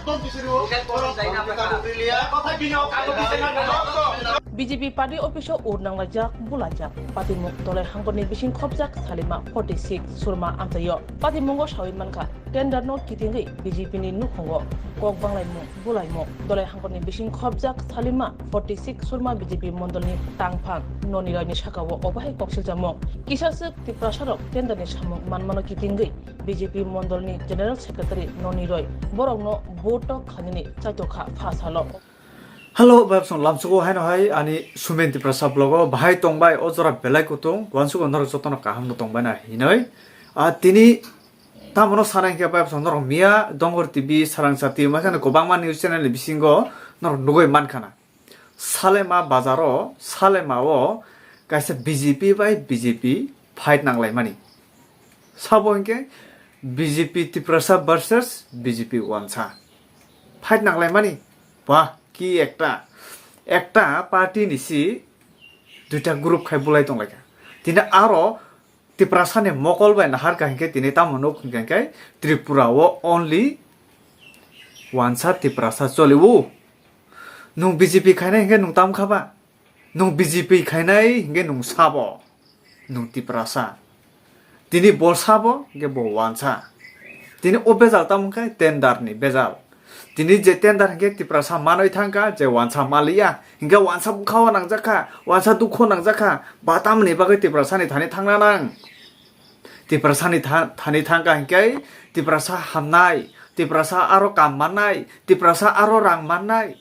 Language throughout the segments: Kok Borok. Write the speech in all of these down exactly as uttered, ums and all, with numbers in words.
B J P party office o ur nanglaijak, bulaijak. Patimung dolai hangkorni bising khopjak salima forty six surma amchaio. Patimungo sawi mankha, tender no kitingwi B J P ni nukhungo kok banglaimung, bulaimung. Dolai hangkorni bising khopjak salima forty six surma B J P mondolni tangphang noni raini sakao obohai kok siljamung. Kisa swk Tiprasarok tender ni samung manmano kitingwi B J P mondolni General Secretary Noni Roy borokno botok khainani chaitokha pha salo. Hello, bayapsong lamsugo haino hai ani Sumen Tiprasa vlog o bahai tongbai o jora belai kutung, wansugo norok jotono kaham no tongbai na hinoi. A tini tamono sana hinkhe bayapsong norok miya Dongor T V, Sarang Sati, makhano kwbangma news channel ni bisingo norok nugui mankha na. Salema bazaro, Salema o kaisa B J P bai B J P fight nanglaimani. Sabo hinkhe B J P Tiprasa versus B J P Wansa. Fight nanglaimani. Wah, ki ekta. Ekta party ni si duita group khai bulai tonglaikha. Tini aro Tiprasa ni mokol bai nahar ka hinkhe tini tamo nuk hinkhe Tripura o only Wansa Tiprasa choli o. Nung B J P khainai hinkhe nung tam kha ba? Nung B J P khainai hinkhe nung sabo? Nung Tiprasa. Tini bo sabo hinkhe bo Wansa. Tini o bejal tamo khe tender ni bejal. Tini je tender hinkhe Tiprasa manwi thangkha, je Wansa maliya. Hinkhe Wansa bwkhao nangjakha, Wansa dukho nangjakha. Ba tamni bagwi Tiprasa ni thani thangna nang? Tiprasa ni tha-, thani thangkha hinkhe Tiprasa hamnai, Tiprasa aro kam mannai, Tiprasa aro rang mannai.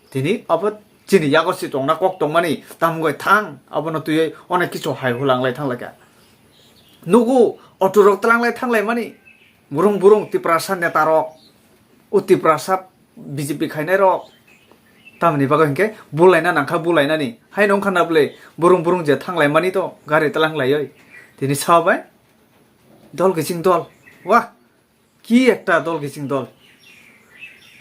Tini abo chini yago si tongna kok tongmani, tamgoi thang, abono twiwi onek kichu hai hulanglai thanglaikha. Nugo, auto rok tlanglai thanglaimani, burung burung Tiprasa neta rok, o Tiprasa B J P khainai rok, tamni bagwi hinkhe bulaina nangkha, bulainani. Haino wngkha na bwle, burung burung je thanglaimani to, gari tlanglaioi. Tini sabai, dol kiching dol, wah, ki ekta dol kiching dol.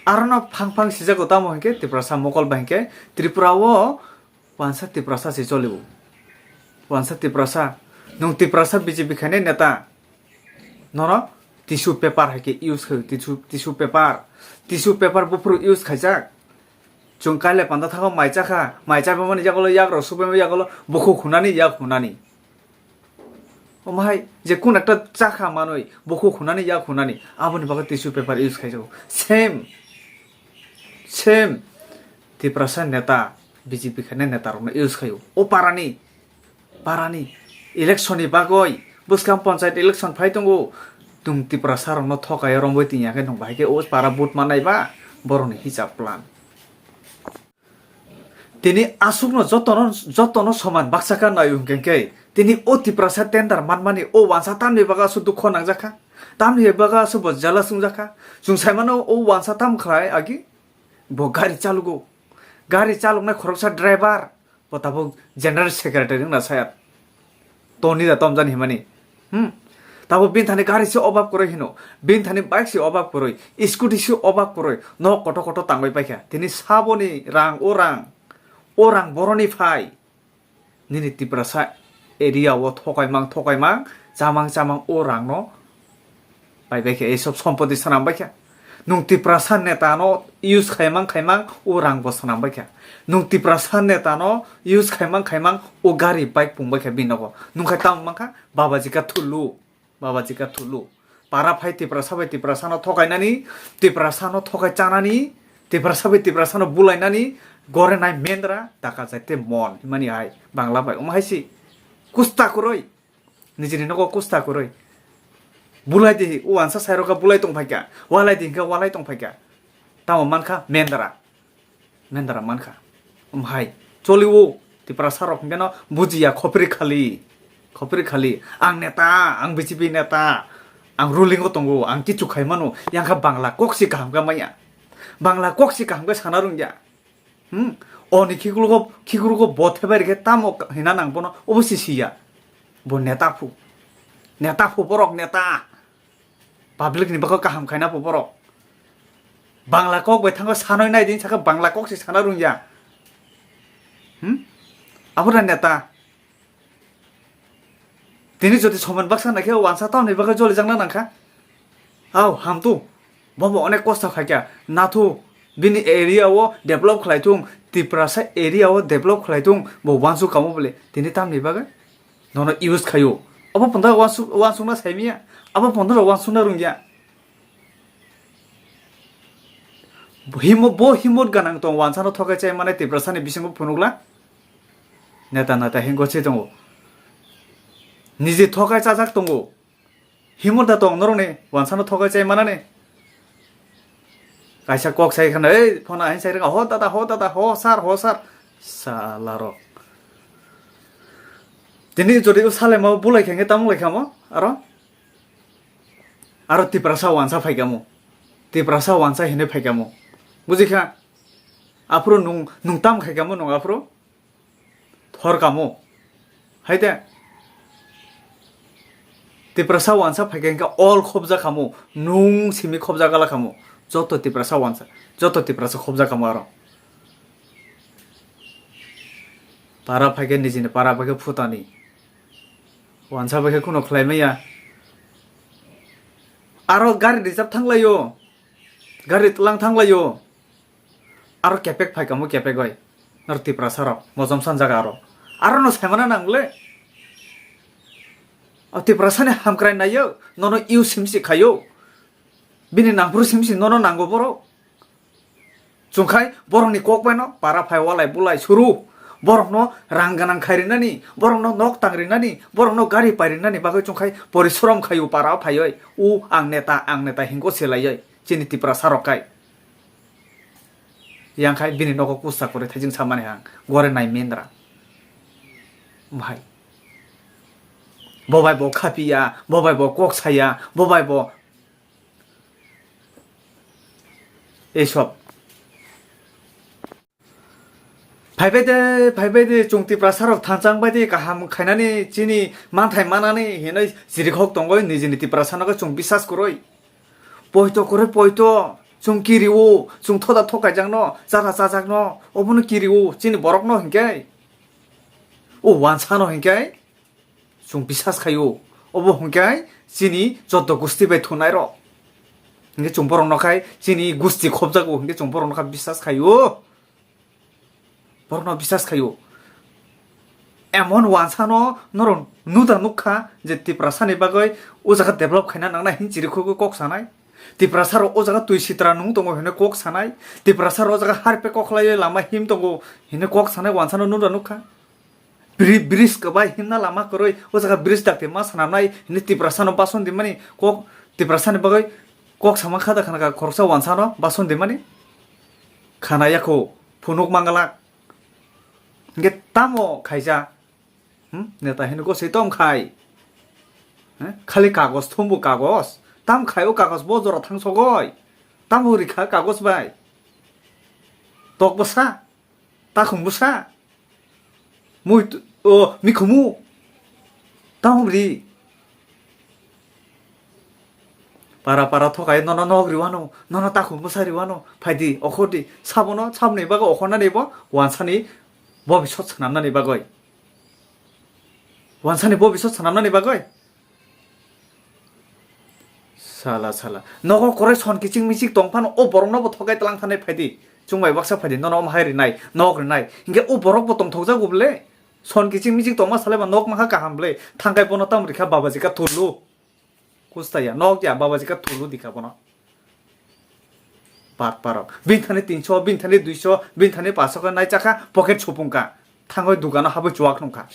Arono phang phang sijago tamo hinkhe Tiprasa mokol bai hinkhe Tripura o Wansa Tiprasa se cholibo. Wansa Tiprasa. Nung Tiprasa B J P khainai neta. Nono tissue paper hai khe use khai, tissue, tissue paper. Tissue paper buphuru use khaijak. Chwng kailai panda thango mai chakha, mai chapamani yagulo yagrok subaima yagulo bukhuk hunani yak hunani. Omo hai je kun ekta chakha manwi bukhuk hunani yak hunani aboni bagwi tissue paper use khaijago. Same, same Tiprasa neta, B J P khainai neta rokno use khaio. O parani, parani election ni bagwi bwskang panchayat election phai tongo. Tum Tiprasa rokno thokai romwi tongya khe nwng bahai khe o para vote manai ba borokni hisab plan. Tini aswkno jotono, jotono soman baksa kha nai hwnkhe khe, tini o Tiprasa tender manmani o Wansa tamni bagwi aswk dukho nangjakha, tamni bagwi aswk bo jealous wngjakha. Chwng saimano o Wansa tam khlai agi bo gari chalugo, gari chaloknai khoroksa driver bo tabuk general secretary wngna saya. Toni da tomjani himani. Hmm. Tabo bini thani gari se obab kwrwi hino. Bini thani bike se obab kwrwi. Scooty se obab kwrwi. Nok koto koto tangwi paikha. Tini saboni rang o rang. O rang boroni phai. Nini Tiprasa area o thokai mang, thokai mang, chamang, chamang o rang no. Pai bai khe, ei sob sompoti swnam bai khe. Nwng Tiprasa neta no use khaimang khaimang o rang bo swnam bai khe. Nwng Tiprasa neta no use khaimang khaimang o gari bike pung bai khe bini nogo. Nwng khai tamo mankha Babajika Thulu, Babajika Thulu. Para phai Tiprasa bai Tiprasa no thokainani, Tiprasa no thokai chanani, Tiprasa bai Tiprasa no bulainani, gore nai mendra, taka jai te mon, himani hai, Bangla bai, omo hai si. Kusta kwrwi. Nijini nogo kusta kwrwi. Bulai di, uansa sairokha bulai tong phaikha. Walai di hinkhe walai tong phaikha. Tamo mankha mendra. Mendra mankha. Umhai. Choliwo. Tiprasa rok hinkhe no bujiya khopri khali. Khopri khali. Ang neta, ang B J P neta. Ang ruling o tongo, ang kichu khai mano. Yangkha Bangla kok si kaham kha maya. Bangla kok si kaham khe sana rungya. Hmm? Oni khikulugo, khikulugo bo thebai rikhe tamo hina nang bono obo si siya. Bo neta phu. Neta phu borok neta. Public ni bagwi kaham khaina phu borok. Bangla kok bai thango sanoi nai din saka Bangla kok si sana rungya. Hmm? Abo na neta. Tini jodi soman baksa naikhe wansa tamni bagwi jolijakna nangkha. Au, hamtu. Bo bo onek kosto khaikha, nathu bini area o develop khlai thung, Tiprasa area o develop khlai thung, bo wansuk kamo bole, tini tamni bagwi nono use khaio. Abo pondra wansuk, wansukna saimiya, abo pondra wansukna rungya. Himo, bo himot ganang tong wansano thokai chai mane Tiprasani bisingo phunukla. Neta neta hingo se tongo. Niji thokai chajak tongo. Himor da tong norokni wansano thokai chai manani. Kaisa kok sai khana, "Ei, phone ahin sai rega, ho dada, ho dada, ho sir, ho sir." Sala rok. Tini jodi o salema bulai khenge tamung lai khamo, aro? Aro Tiprasa wansa phaikamo. Tiprasa wansa hinui phaikamo. Bujikha? Aphuru nung, nung tam khaikamo nung aphuru? Thor kamo. Hai de. Tiprasa wansa phaikha hingkha all khobjak kamo. Nung simi khobjak gala kamo. Joto Tiprasa wansa. Joto Tiprasa khobjak kamo aro. Para phaikha nijini para phaikha phutani. Wansa phaikha kuno khlai maya. Aro gari reserve thanglaio. Gari tlang thanglaio. Aro kepek phai kamo kepek oi. Nor Tiprasa rok mojom san jaga aro. Aro no saimana nang le. O Tiprasa ni hamkrai naio, nono iu simsi khaio. Bini nangphuru simsi nono nango borok. Chungkhai borokni kok bai no para phai walai bulai suru. Borokno rang ganang khai rinani, borokno nok tang rinani, borokno gari pai rinani bagwi chungkhai porisrom khaio para phaioi. U ang neta, ang neta hinko selaioi. Chini Tiprasa rok kai. Yang khai bini nogo kusa kwrwi thaijing samani ang gore nai mendra. Bhai. Bo bai bo khapiya, bo bai bo kok saya, bo bai bo ei sob. Phaibai de, phaibai de, chwng Tiprasa rok thanchang bai de, kaham khainani chini manthai manani hinwi chirikhok tongoi nijini Tiprasa nogo chwng bisas kwrwi. Poito kwrwi poito, chwng kiriwo, chwng thoda thokaijakno, chara chajakno, obono kiriwo, chini borokno hinkhe. O wansano hinkhe. Chwng bisas khaio. Obo hwnkhe chini joto gusti bai thunai rok. Hinkhe chwng borok no khai chini gusti khobjago hinkhe chwng borok no kha bisas khaio. Borok no bisas khaio. Emon wansano norok nuda nukha je Tiprasa ni bagwi o jaga develop khaina nangna hin chirikhogwi kok sanai. Tiprasa rok o jaga twi sitra nung tongo hinwi kok sanai. Tiprasa rok o jaga harpe kok khlaiwi lama him tongo hinwi kok sanai wansano nuda nukha. Bri-, bridge kwbai himna lama kwrwi, o jaga bridge dakti ma swnamnai hinwi Tiprasano bason dimani kok, Tiprasani bagwi kok sama kha da khana kha khoroksa wansano bason dimani. Khana yakho phunuk mangalak. Hinkhe tamo khaija? Hmm? Neta hinwi gosoi tom khai. He? Khali kagos thumbu kagos. Tam khai o kagos bo jora thangsogoi. Tamo rikha kagos bai. Tok bwsa. Takhum bwsa. Mui t-, o, mikhumu. Tamo ri. Para para thokai nono nok riwano, nono takhum bwsa riwano. Phaidi, okhordi. Sabono, saboni bagwi okhornani bo, wansani bobisot swnamnani bagwi. Wansani bobisot swnamnani bagwi. Sala, sala. Nogo koroi son kiching miching tong phano o borokno bo thokai tlang thanai phaidi. Chwng bai baksa phaidi, nono omo hai rinai, nok rinai. Hinkhe o borok bo tongthokjago bwle. Son kiching miching tongma salai ba nok mankha kaham bwle. Thangkai bono tamo rikha babaji ka thulu. Kusta ya, nok ya, babaji ka thulu dikha bono. Patparok. Bini thani tinso, bini thani duiso, bini thani paso khe nai chakha, pocket supung kha. Thangoi dukano habwi chuwak nung kha.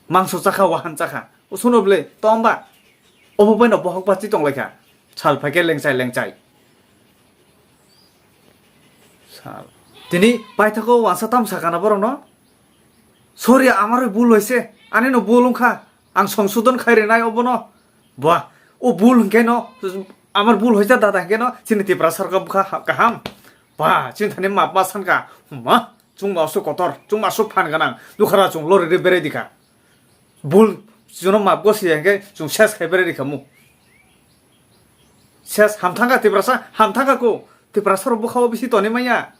Mangso chakha, wahan chakha. Usuno bwle, tomba. Obo baino bohok bachi tong lai kha. Sal phaikhe lengchai lengchai. Sal. Tini paithakgo wansa tam sakana borokno. Sorry, amar bul hoise. Ani no bul wngkha. Ang songsodon khai rinai obono. Ba, o bul hwnkhe no, amar bul hoise dada hwnkhe no, chini Tiprasa rok bwkha ha-, kaham. Ba, chini thani map ma sankha. Ma, chwng ma su kotor, chwng ma su phan ganang. Dukhara chwng lori ri berai dikha. Bul, chwngno map go siya hwnkhe chwng ses khai berai rikha mu. Ses hamthangkha Tiprasa, hamthangkha ko. Tiprasa rok bwkha o bisi toni maya.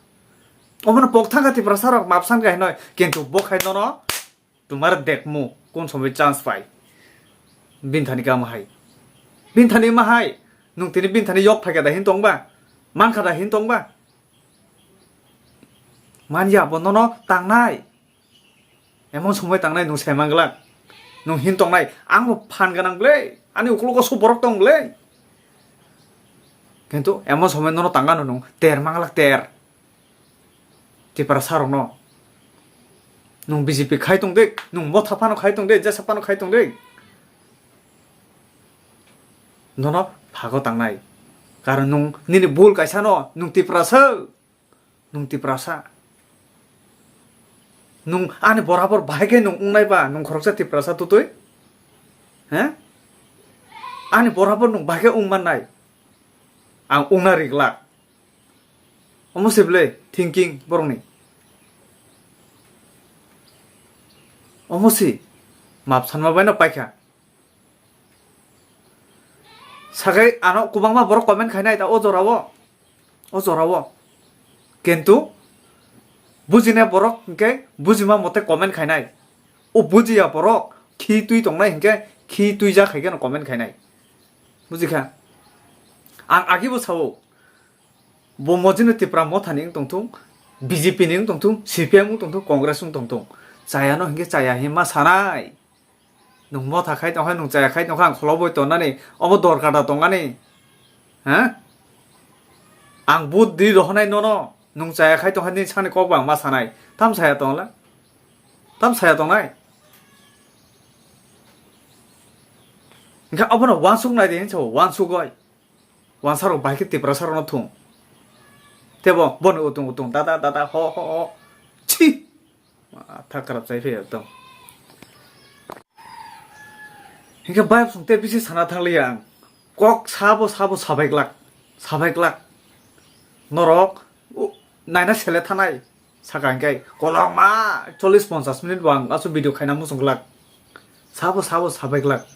Omono pok thangkha Tiprasa rok map sankha hinoi. Kintu bo khai nono tumar dekmu kon somoi chance pai. Bini thani kama hai. Bini thani ma hai. Nwng tini bini thani yok phaikha da hin tongba? Mankha da hin tongba? Manya bo nono tangnai. Emon somoi tangnai nwng sai manglak. Nwng hin tongnai, ang bo phan ganang ble, ani ukologo su borok tong ble. Kintu emon somoi nono tangano nwng ter manglak ter. Tiprasa rokno. Nwng B J P khai tong de, nwng motha phano khai tong de, jesa phano khai tong de. Nono phago tangnai. Karon nwng nini bul kaisa no, nwng Tiprasa. Nwng Tiprasa. Nwng ani borabor bahai khe nwng wngnai ba, nwng khoroksa Tiprasa tutui? He? Ani borabor nwng bahai khe wng mannai. Ang wngna riglak. Omo se ble thinking borokni. Omo si map sanma bai no paikha. Sagai ano kwbangma borok comment khainai ta o jorao, o jorao. Kintu bujinai borok hinkhe bujima mote comment khainai. O bujiya borok khi twi tongnai hinkhe khi twija khai kheno comment khainai. Bujikha? Ang agibo sao, bo mojino Tipra mothani wng tongthung, B J P ni wng tongthung, C P M wng tongthung, Congress wng tongthung. Chayano hinkhe chaya hinma sanai. Nwng motha khai tongkha, nwng chaya khai tongkha, ang khulobwi tongnani, obo dorkar da tongani? Ha? Ang vote di rohonai nono, nwng chaya khai tongkha, nini sakni kok bo ang ma sanai. Tam saya tongla? Tam saya tongnai? Hinkhe obono wansuk nai di hinsa bo, wansugoi. Wansarok bai khe Tiprasarokno thung. Tebo bono utung utung, dada, dada, ho, ho, ho. Chi! Matha kharap chai phai ekdom. Hinkhe bayapsong tei bisi sana thangliya ang. Kok sabo sabo sabai glak, sabai glak. Norok, o, naina sele thanai. Saka hinkhe kolokma chollish ponchash minute bo ang aswk video khaina muchung glak. Sabo sabo sabai glak.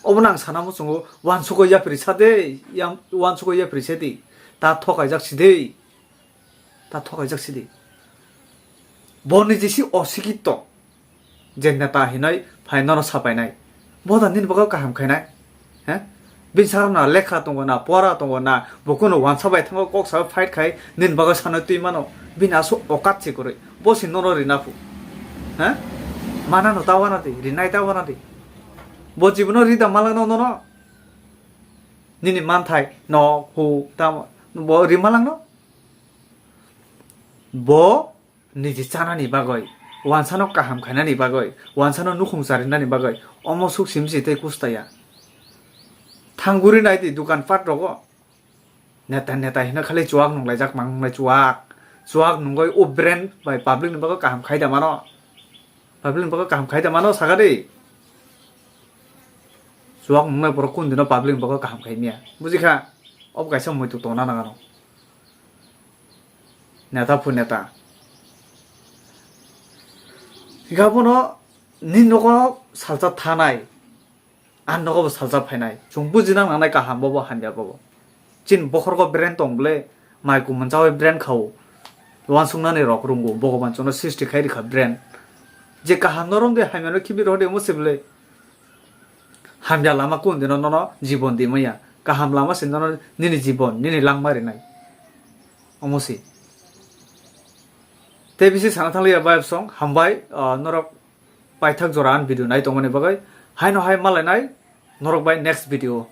Obono ang sana muchungo, wansukgo yapri sa de, yang, wansukgo yapri se di. Ta thokaijak si de. Ta thokaijak si di. Bo niji si osikito. Je neta hinoi phai nono sapainai. Bo da nini bagwi kaham khainai. He? Bini sakno na lekha tongo na, pora tongo na, bo kuno wansa bai thango kok sabai fight khai nini bagwi sanoi twi mano. Bini aswk okat se kwrwi. Bo se nono rina phu. He? Mana no ta wana di, rinai ta wana di. Bo jibono rida malangno nono. Nini manthai no hu ta bo ri malangno. Bo niji chanani bagwi, wansano kaham khainani bagwi, wansano nukhung charinani bagwi, omo suk simsi tei kustaya. Thangguri nai di dukan pat rogo. Neta neta hino khali chuak nunglaijak mang nunglai chuak. Chuak nungoi o brand bai public ni bagwi kaham khai da mano. Public ni bagwi kaham khai da mano saka di. Chuak nungnai borok kun dino public ni bagwi kaham khai miya. Bujikha? Obo kaisa muitu tongna nang ano. Neta phu neta. Hinkhe abono ni nogo salsa thanai, ani nogo bo salsa phainai. Chwng bujina nangnai kaham bobo hamya bobo. Chini bokhorgo brand tong bwle, mai kumun chawi brand khao. Wansuknani rok rwngo, Bhogoban chwngno srishti khai rikha brand. Je kaham no romdi hamya no khibi rohordi omo se bwle. Hamya lama kun dino nono jibon di maya. Kaham lama se nono nini jibon, nini langma rinai. Omo se. Tei bisi sana thangliya bayapsong, hambai, ah, norok paithak jora ani video nai tongmani bagwi. Haino hai malainai, norok bai next video.